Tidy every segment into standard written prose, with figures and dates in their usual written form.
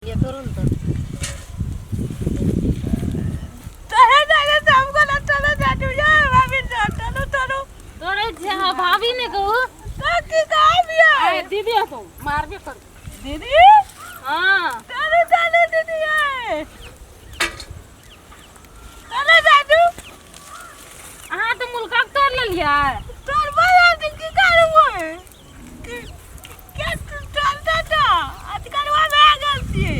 ये तोड़ू ने तऽ तोरे जाने सब गोला चलो जाटू यार भाभी चलो चलो। तोड़ै छियै अहाँ भाभी ने कहू। तो की कहब यार? आय दीदी हतो मारबे कर। दीदी? हाँ। चलो चलो दीदी यार। चलो जाटू। अहाँ तऽ मुलका के तोड़ लेलियै। तोर बया की करबै? के चल चाचा आजकल वा भए गेल छियै।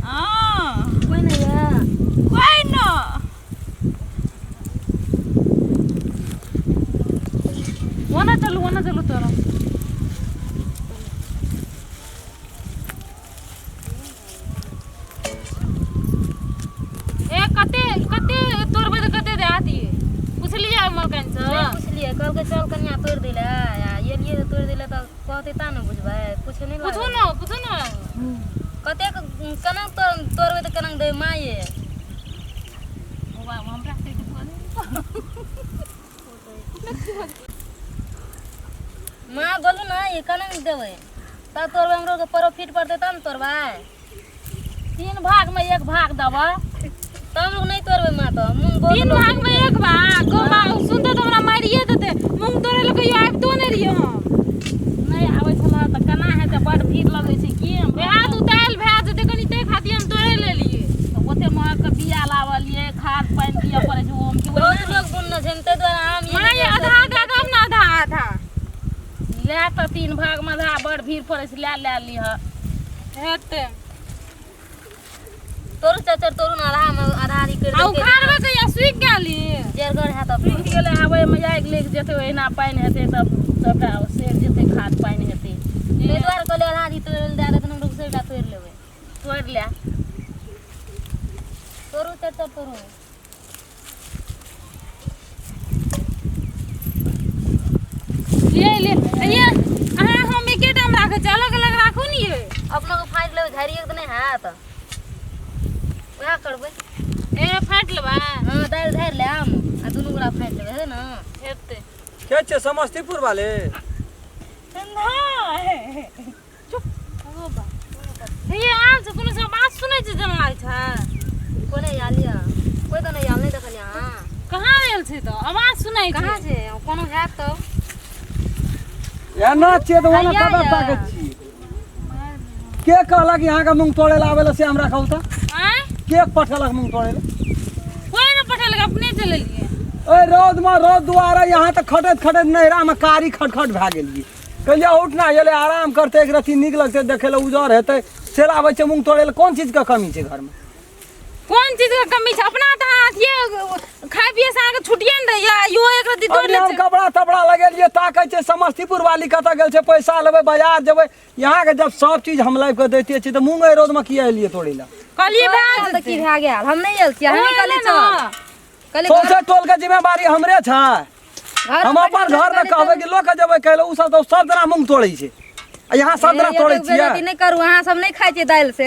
हाँ। कोइ नहि यऽ? कोइ न। ओना चलू, ओना चलू तोरा। ए कते कते तोड़बै तऽ कते दए दियै? पुछलियै मलकाइन से? नहि पुछलियै, कहलकै चल कनिया तोड़ि दै लए, आ एलियै तऽ तोड़ि दै लए तऽ कहतै ता ने बुझबै, पूछे नहि पूछू लागल। ने, पूछू ने। कतेक केना तोड़बै तऽ केना देबै माये? हमरा से माँ बोलू ने ई केना देबै? तब तोड़बै, हमरो के प्रॉफिट पड़तै तब ने तोड़बै। 3 भाग में 1 भाग देबै। तब लोग नहि तोड़बै माँ तऽ मूँग बहुत 3 लोग भाग में 1 भाग। गौ माँ सुनते तऽ हमरा मारिए देतै। मूँग तोड़ै लए कहियो आबितो नहि रहियै हम। नहि आबै छलऽ तऽ केना हेतै? बड भीड़ लगै छै की? वएह तऽ उतायल भए जेतै कनि, ताहि खातिर हम तोड़ै लेलियै। तऽ ओते महग के बिया लावलियै, खाद पानि दिअ पड़ै छै ओहोमे की। बहुत लोग बुनने छै ताहि दुआरे आम ई माँ ये आधा आधा देब ने, आधा आधा। लए तऽ 3 भाग में आधा, बड़ भीड़ पड़ै छै, लए लए लिहऽ। हेतै। तोड़ू चाचा तोड़ू ने, आधा मे आधा आधी करि आ देलकै। उखाड़बै कहिया? सुखि गेली। जरगर हैत अपने। सुखि गेलै, आबै मे आगि लागि जेतै, ओहिना पानि हेतै तब सबटा सड़ि जेतै, खाद पानि हेतै। ताहि दुआरे कहलियै आधा आधी तोड़ि लए दए देतै, हम सबटा तोड़ि लेबै। तोड़ि लए। तोड़ू चाचा तोड़ू। ले ले ये अहाँ हम एकेटा मे राखै छी, अलग अलग राखू ने ये। अपनो के फाँटि लेबै, झाड़िए के तऽ नहि हैत, वएह करबै। ए फाँटि लेबै? हँ, दालि झाड़ि लेब आ दुनू गोरा फाँटि लेबै, हेतै ने? हेतै। के छियै समस्तीपुर वाले? नहि। चुप। हे आयल छै, कोनो सब बात सुनै छै जेना लागै छै। कोइ नहि आयल यऽ? कोइ तऽ नहि आयल, नहि देखलियै अहाँ? कहाँ आयल छै तऽ आवाज सुनै छै। कहाँ छै? कोनो हैत तब। एना छियै तऽ ओना हैया कतऽ यऽ। ताकै छियै? के कहलक यहाँ के मूँग तोड़े ला आबै ला से हमरा कहू तऽ? आँय? के पठेलक मूँग तोड़े ला? कोइ नहि पठेलक, अपने चलि एलियै। ओहि रौद में रौद दुआरे यहाँ तऽ खटैत खटैत नैहरा में कारी खटखट भए गेलियै। कहलियै उठ ना एलै आराम करतै, एक रत्ती नीक लगतै देखै लए, उजर हेतै से आबै छै मूँग तोड़ै लए। कोन चीजके कमी छै घरमे? कोन चीज के कमी छै? अपना तऽ अहाँ अथिये खाय पिए से अहाँके छुट्टिए ने दैया, इहो एक रत्ती तोड़ि अभी लै हम छै। कपड़ा तपड़ा लगेलियै, ताकै छै समस्तीपुर वाली कतऽ गेल छै, पैसा लेबै बाजार जेबै। यहाँ के जब सब चीज हम लाबि कऽ दैते छी तऽ मूँग एहि रौदमे किया एलियै तोड़ै लए? कहलियै भए तऽ की जेतै। भए गेल? हम नहि आयल छियै, ओ हमही एलै कहलियै ने। चल। कहलियै सौंसे टोल के जिम्मेवारी हमरे छै। घर हम अपन घर मे कहबै कि लऽ के जेबै कहै ओ सब तऽ सब दिना मूँग तोड़ै छै आ यहाँ सब दिना तोड़ै छियै। बेइज्जती नहि करू, अहाँ सब नहि खाइ छियै दालि से।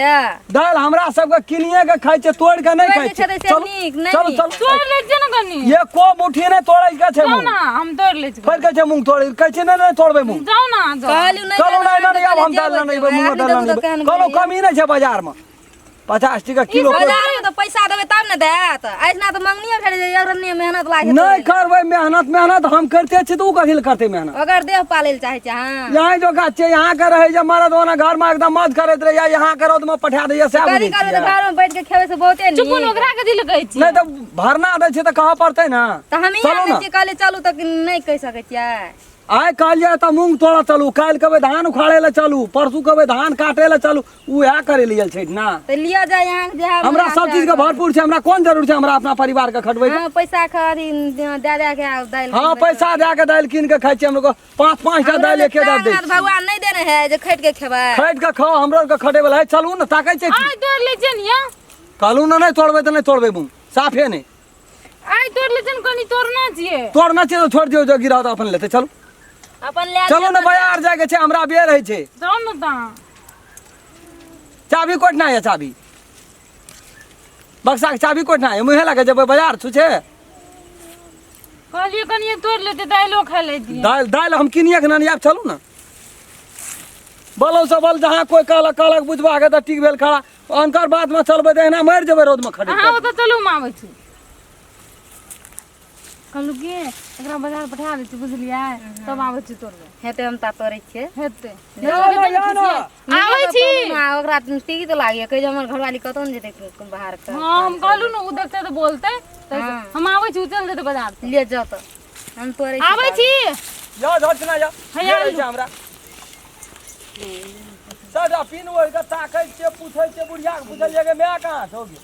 दालि हमरा सबके किनिए के खाइ छै, तोड़ि के नहि तोड़ि खाइ के छै। खेतै से चलू नीक, नहि चलू नीक। चलू। तोड़ि लै छियै ने कनि। एको मुट्ठी नहि तोड़ै के छै जाउ मूँग। ने, हम तोड़ि लै छी। फेर कहै छै मूँग तोड़ै, कहै छै नहि नहि तोड़बै मूँग। जाउ ने अहाँ जाउ। कहलियै नहि कहलहुँ जाना, नहि नहि आब हम दालि जेबै, नहि अनबै, मूँग एखनी दालि देखू नहि तऽ केहन अनबै। कहलहुँ बनैया। कमी नहि छै बाजारमे, 50 टका किलो। बाजार में तऽ पैसा देबै तब ने देत, ऐसना तऽ मंगनिये भेट जाय, अरण्य मेहनत लागे। नहि करबै मेहनत, मेहनत हम करिते छी तऽ ओ कथी लए करतै मेहनत? ओकर देह पालै लए चाहै छै अहाँ। यहाँ जो गाछ छै, यहाँ के रहै जे मरद ओना घर में एकदम मौज करैत रहैया, यहाँ के रौद में पठा दैया, सएह करी बुझै करबै तऽ छियै। घर में बैठ के खेबै से बहुते चुपू ने, नीक। ओकरा कथी लए कहै छियै? नहि तऽ भरना दै छै तऽ कहऽ पड़तै ने। तऽ हमही चलू आनै ने। छियै, कहलियै चलू तऽ नहि कहि सकै छियै। आइ कहलियै तऽ मूँग तोड़ऽ चलू, काल्हि कहबै धान उखाड़ै लए चलू, परसू कहबै धान काटै लए चलू, उएह करै लए गेल छै ना। तऽ लिअ जाय अहाँ जे हमरा सब चीज के भरपूर छै, हमरा कोन जरूर छै हमरा अपना परिवार के खटबै के? हँ, पैसा के अथी दए दए के आ दालि। हँ, पैसा दए के दालि कीन के खाइ छियै हमलोग, 5-5 टा दालि एके दालि दै छियै। भगवान नहि देने है जे खटि के खेबै? खटि के खाओ, हमरो आरके खटै वाला है। चलू ने, ताकै छै की? आइ तोड़ि लै छियै ने यौ। कहलहुँ ने नहि तोड़बै तऽ नहि तोड़बै मूँग, साफे नहि। आइ तोड़ि लै छियै ने कनि, तोड़ना छियै। तोड़ना छियै तऽ छोड़ि दियौ, जो गिरह तऽ अपन लेतै। चलू अपन लए चलू ने, बाजार जायके छै हमरा, बेर होइ छै। जाउ ने तऽ। चाभी कोठना यऽ? चाभी बक्साके चाभी कोठना यऽ? मुँहे लए कऽ जेबै बाजार छुछे? कहलियै कनिये तोड़ि लेतै, दालिओ खाइ लैतियै। दालि दालि हम किनिए के आब, चलू ने। बलो सबल जहाँ कोई कहलक कहलक बुझबा के तऽ ठीक भेल खड़ा अनकर बात में चलबै तऽ एना मरि जेबै रौद में खड़े अहाँ ओतऽ चलू हम आबै छी कहलहुँ की एकरा बाजार पठा दै छी बुझलियै तब आबै छी तोड़बै हेतै हम ता तोड़ै छियै हेतै ना, ना, या ना। आबै छी ओकरा तीत लागैए कहै जे हमर घरवाली कतौ ने जेतै बाहर के हँ हम कहलहुँ ने ओ देखतै तऽ बोलतै तऽ हम आबै छी ओ चलि जेतै बाजार ले जाउ तऽ हम तोड़ै छी आबै छी या झट ना या हैया ये रहै छै हमरा सदा पिन ओढ़ के ताकै छियै पूछै छियै बुढ़िया के पूछलियै गे माय कहाँ छौ गे?